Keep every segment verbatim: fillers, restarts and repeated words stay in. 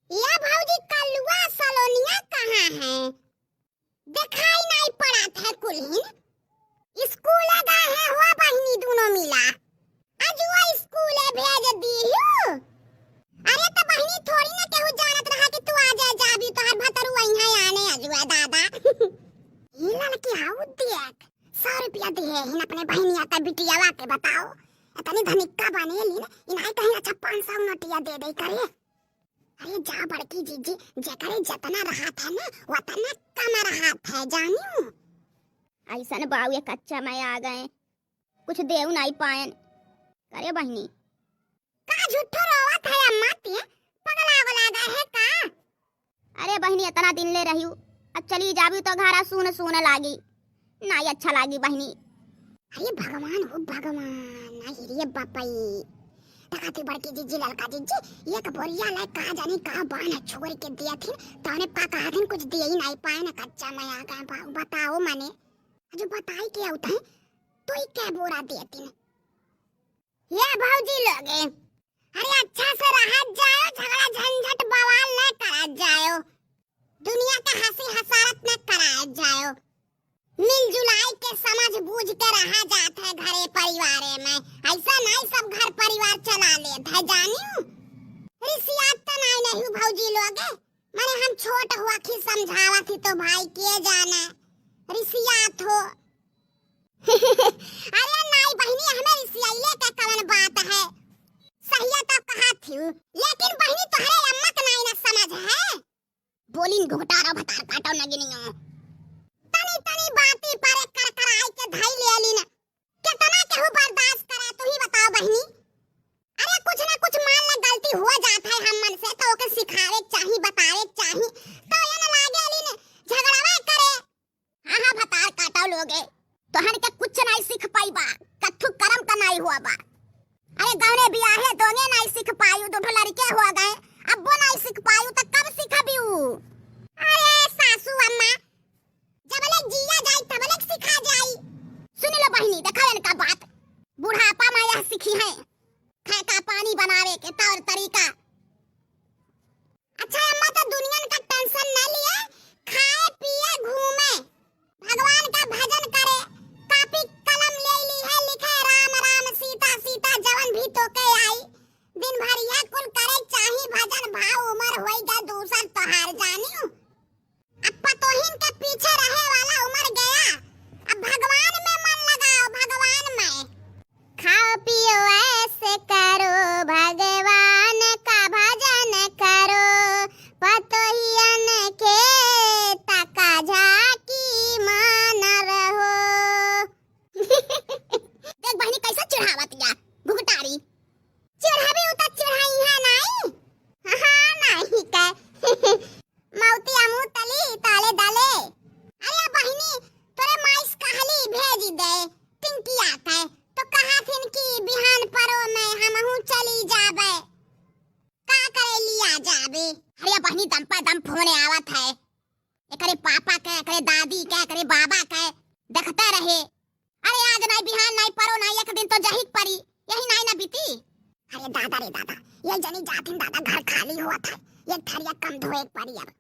ये भौजी, कलुआ सलोनिया कहाँ है? देखाई नाई पड़त है कुल्हिन। स्कूले गए हैं हो बहिनी दूनो मिला। अजुआ स्कूले भेज दीहू। अरे तो बहिनी, थोड़ी ना केहू जानत रहा कि तू आ जाए जाबी, तोहर भतरू अइहे आने अजुआ दादा। ये लड़की हाउ देख, सौ रुपया दिए हिन अपने बहिनिया का बिटियावा के, बताओ। इतनी धनिका बने ली ना, इन्हें कहीं अच्छा पाँच सौ नोटिया दे दे करे। अरे जा बड़की जीजी, जेकरे जतना रहत है ना, वतना कम रहत है, जानियो। अइसन बाऊ, ये कच्चा में आ गए, कुछ देऊ नाई पायन। करे बहिनी। का झूठो रोवत है अम्मा, ते पगला उगला गए है का? अरे बहिनी, इतना दिन ले रही हूँ, अब चली जाबी तो घरा सून सून लागी, नाई अच्छा लागी बहिनी। अरे भगवान हो भगवान, अरे रे बापई। देखा तू बड़की जीजी, ललका जीजी, एक बोरिया लाए, का जानी का बान छोड़ के दिया थी, तौने का कहा थी, कुछ दिए ही नाई पाए ना, कच्चा में आ गए बा-, बताओ मने। जो बताई के आउत है, तो ही कै बोरा दिए थी। ये भौजी लोगे, अरे अच्छा से रहत जायो, झगड़ा झंझट बवाल न करत जायो, दुनिया के हंसी हसारत न करात जायो, मिलजुलाई के समझ बूझ के रहा जात है घरे परिवारे में, ऐसा नाई सब घर परिवार चला लेत है जानियो। रिसियात त नाई नहीं भौजी लोगे, मने हम छोट हुआ की समझावत ही तो भाई के जाने रिसियात हो। अरे नाई बहिनी, हमें रिसियाइले के कवन बात है, सहिया तो कहा थी, लेकिन बहिनी तोहरे अम्मा के नाई ना समझ है। बोलिन घुघटारो भतार काटो नगिनियो। तनी तनी बाती पर एक करकराई के धई ले लीन। कितना केहू बर्दाश्त करे, तू ही बताओ बहिनी। अरे कुछ ना कुछ मान ले गलती हो जात है हम मन से, तो ओके सिखावे के चाही, बतावे के चाही, तो ये न लागे लीन झगड़वा करे। हाँ, हाँ, भतार काटो लोगे, तोहन के कुछ नाई सीख पाई बा, कथू करम का नाई हुआ बा। अरे गौने बियाहे दोंगे नाई सीख पायू, दो ठो लड़के हो गए, अब वो नाई सीख पायू तो कब सीखबी ऊ? अरे सासू अम्मा, जब ले जिया जाई तब ले सीखा जाई। सुन लो बहिनी, देखा इनका बात, बुढ़ापा में यह सीखी है, खाए का पानी बनावे के तौर तरीका। अच्छा अम्मा, तो दुनियन का टेंशन न लिए, खाए पिए घूमे, भगवान का भजन करे, कापी कलम ले ली है, लिखे राम राम सीता सीता जवन भी तोके आई, दिन भर यह कुल करे चाही भजन, भाव उमर होई गा दूसर तोहार जानियो। अब पतोहिन के पीछे रहे वाला उमर गया, अब भगवान में मन लगाओ, भगवान में। खाओ पियो ऐश करो, भगवान का भजन करो, पतोहियन के तका झाकी मान रहो। देख बहिनी कैसे चिढ़ावत या घुघटारी। चिढ़ावी उ त चिढ़ाई है नाई। हाँ, नाई के। मौतिया मुँह तली ताले डाले। अरे बहिनी, तोरे माइस कहली भेज दे टिंकिया के, तो कहा थिन कि बिहान परो में हमहू चली जाबे। का करे लिया जाबे? अरे बहिनी, दम पा दम फोन आवत है। एकरे पापा के, एकरे दादी के, एकरे बाबा के देखते रहे। अरे आज नाई, बिहान नाई, परो नाई, एक दिन तो जहिक परी, यही नाई ना बीती। अरे दादा रे दादा, ये जनी जाथिन दादा, घर खाली हुआ था, ये थरिया कम धोए परी अब।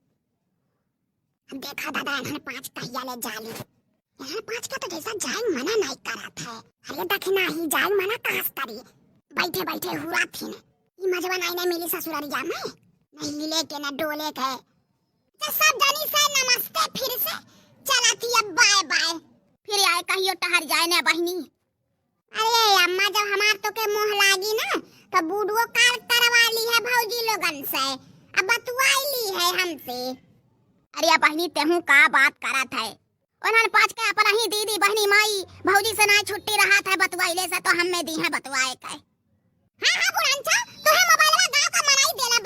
अब देखा दादा, इन्हन पाँच कहिया ले जाली। इन्हन पाँच का तो जैसा जाए मना नाई करत है। अरे दखिना ही जाए मना कहाँ से करी? बैठे बैठे हुआ थिन। ई मजवा नाई ना मिली ससुररिया में। नहीं हिले के ना डोले के। तो सब जनी से नमस्ते फिर से चलती अब बाय बाय। फिर आए कहियो टहर जाए ना बहिनी। अरे अम्मा, जब हमार तो के मोह लागी ना, तो बूढ़ो काल करवा ली है भौजी लोगन से, अब बतुआई ली है हमसे। अरे बहिनी, तेहू का बात करत है? उन्हन पाँच के अपन ही दीदी, बहिनी, माई, भौजी से ना छुट्टी रहत है बतुआइले से, तो हमें दी है बतुआए के। हाँ, हाँ, बुढ़नचा, तोहे मोबाइलवा गाँव का मनाई देला